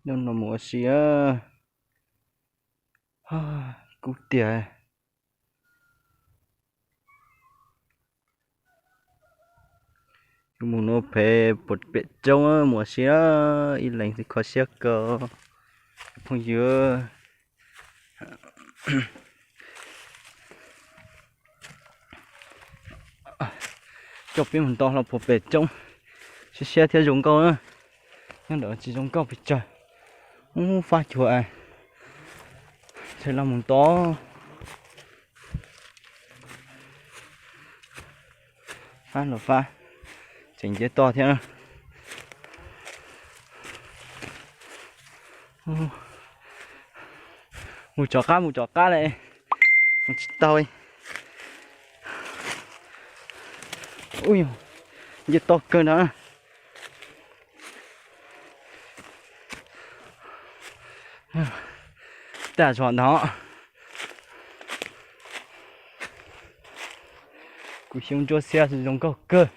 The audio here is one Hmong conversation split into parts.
Hnub no mus ua si, kub tiag. Mus no pem, pem roob mus ua si, ib leeg xwb kho siab kawg phooj ywg. Coj peb mus nto hlo puag pem roob, siab siab thiab zoo nkauj na. Nyob ntawm tsis zoo nkauj pes tsawg. Ub, fab cuag, ntshe los mus nto. Fab los fab, tseem nce toj thiab. Mus rov qab, mus rov qab lawm, mus tsis tau. Ub, nce toj kawg ntag. Tag zog ntag. Kuv xyoob ntsuab xiab zoo nkauj kawg.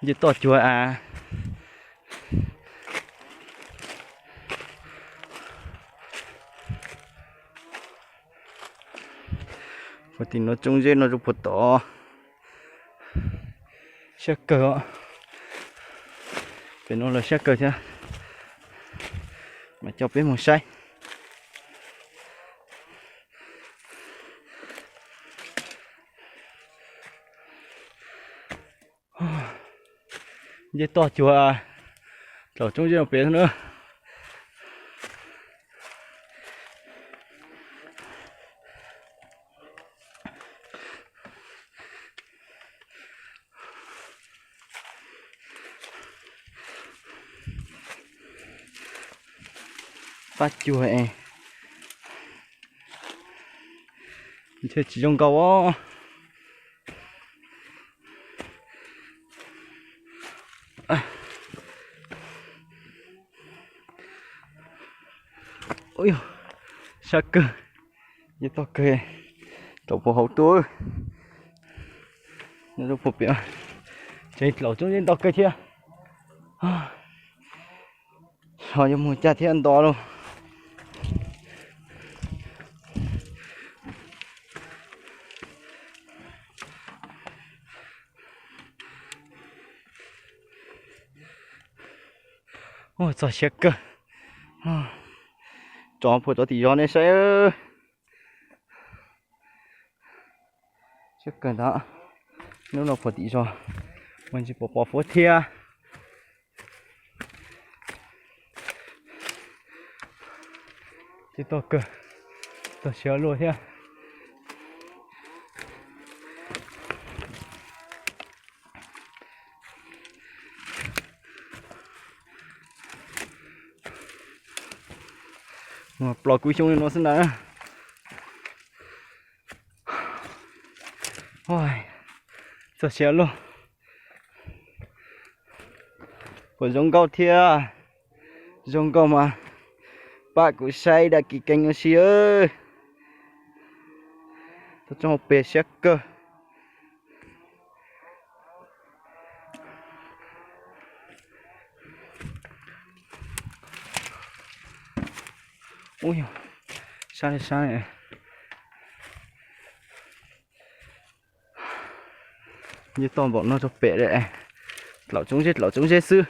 Nce toj cuag a. Puag tim no tsob zeb no rau puag tod. Siab kawg os. Pem no los siab kawg thiab. Mas coj peb mus saib. Nce toj cuag, tlaus tsob zeb no pem na. Fab cuag es ntshe tsis zoo nkauj os. Ub, sab kawg, nce toj kawg, rau puag hauv tuaj. Nyob rau puag pem, tseem tlaus tsob zeb ntau kawg thiab. Ho yuav mus cas thiab nto lauj. Ua txog siab kawg. Tso puag tso tim zos nej saib. Siab kawg ntag. Hnub no puag tim zos mas tsis pom pom fuab thiab. Tsis tau kawg, txog siab luaj thiab. Mus plos kub xyoob li no xwb na. Txog siab luaj. Puas zoo nkauj thiab? Zoo nkauj mas pab kuv saib đăng ký kênh ua si. Tuaj txog hauv pes siab kawg. Ub, sab sab. Nce toj npaum no rau pem, tlaus tsob zeb tlaus tsob zeb xwb.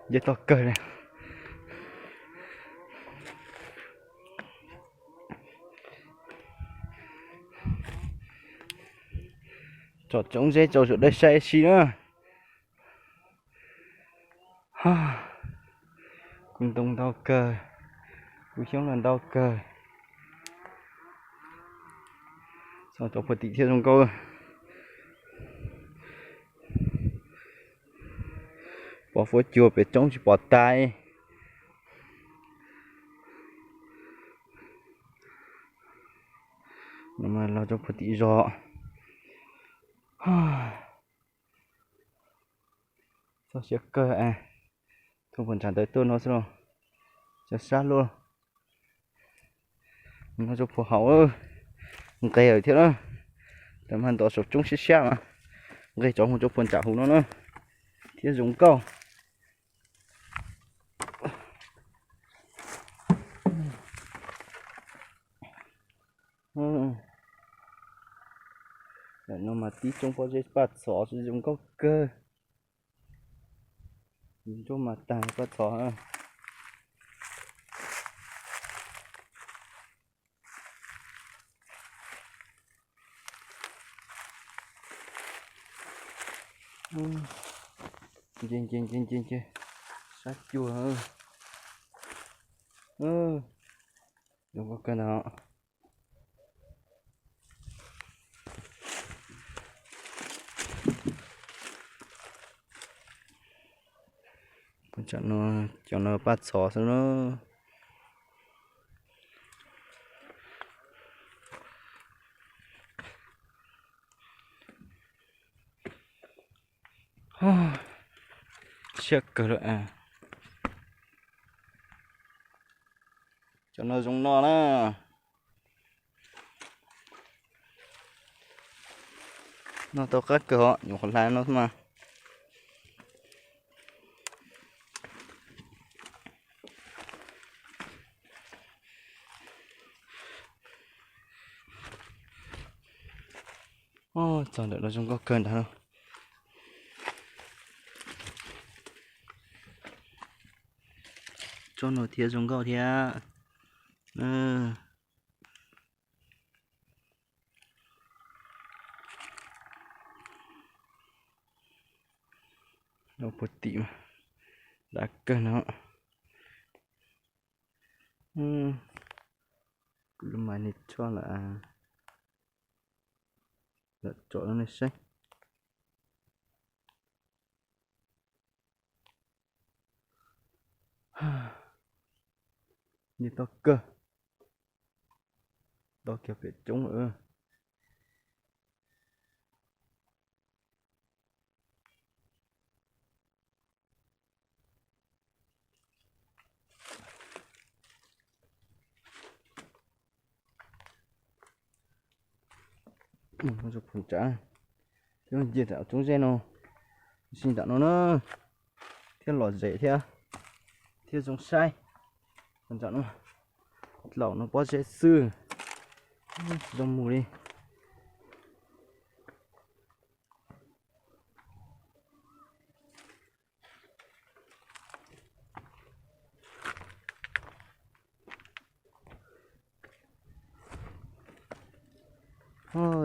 Nce toj kawg li. Tsom tsob zeb tso sawv daws saib si na. Kuv ntoo ntau kawg, kuv xyoob los ntau kawg. Txog rau puag tim thiab zoo nkauj. Pom fuab cua pem roob tsis pom tais. No mas los rau puag tim zos. Txog siab kawg, tus Tuaj puag nram ntawd tuaj no xwb los, cov sab luaj. No rau puag hauv, nqes lawm thiab na. Tam mas nto saum roob siab siab mas, nqes rov mus rau puag nram hauv no na, thiab zoo nkauj. Tam no mas tib tsoom pob zeb paj txhov zoo nkauj kawg. Nruab mas tag paj txhov. Nce nce nce nce nce, sab cuag. Zoo nkauj kawg ntag. Cov no paj txhov xwb na. Siab kawg lawm. Cov no zoo no na. Noj tau qab kawg os, nyuam qhuav hlais no xwb mas. Txog ntawm no zoo nkauj kawg ntag. Tsob no thiab zoo nkauj thiab. Puag tim dav kawg no. Kuv lub mas nej tso lawm, lawm tso nej saib. Nce toj kawg, toj kiag pem roob lawm. Phom tsam, thiab nce nram tsob zeb no, si nram no na, thiab lom zem thiab, thiab zoo saib. Phom tsam no, dlaum no pob zeb xwb, zoo mus li.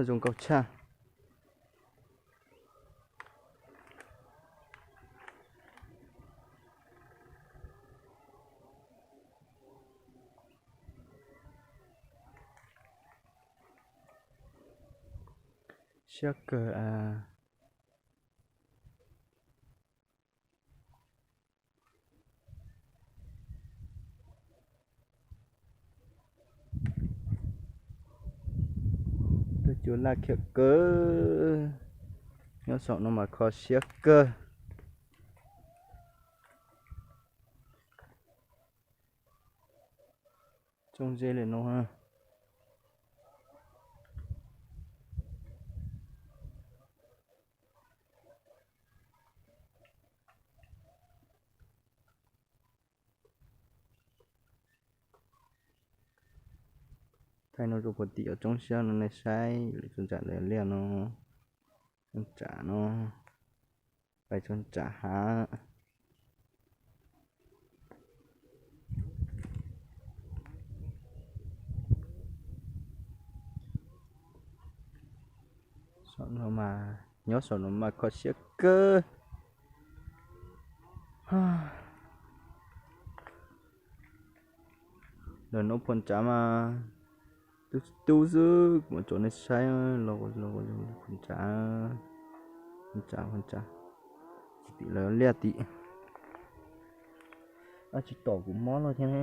Zoo nkauj tshaj. Siab kawg. Tuaj cuag laj khiam kawg, nyob saum no mas kho siab kawg. Tsob zeb li no. Thaij no rau puag tim cov roob siab no nej saib, lawv tsob ntsam lawv liaj no, tsob ntsam no, pais tsob ntsam hav. Saum no mas, nyob saum no mas kho siab kawg. Lawv noj phom tsam mas tub tub xwb, kuv mam tso nej saib los, los phom tsam, phom tsam, phom tsam, tim lawv liaj tim. Dab tsi tom kuv mob no thiab ne.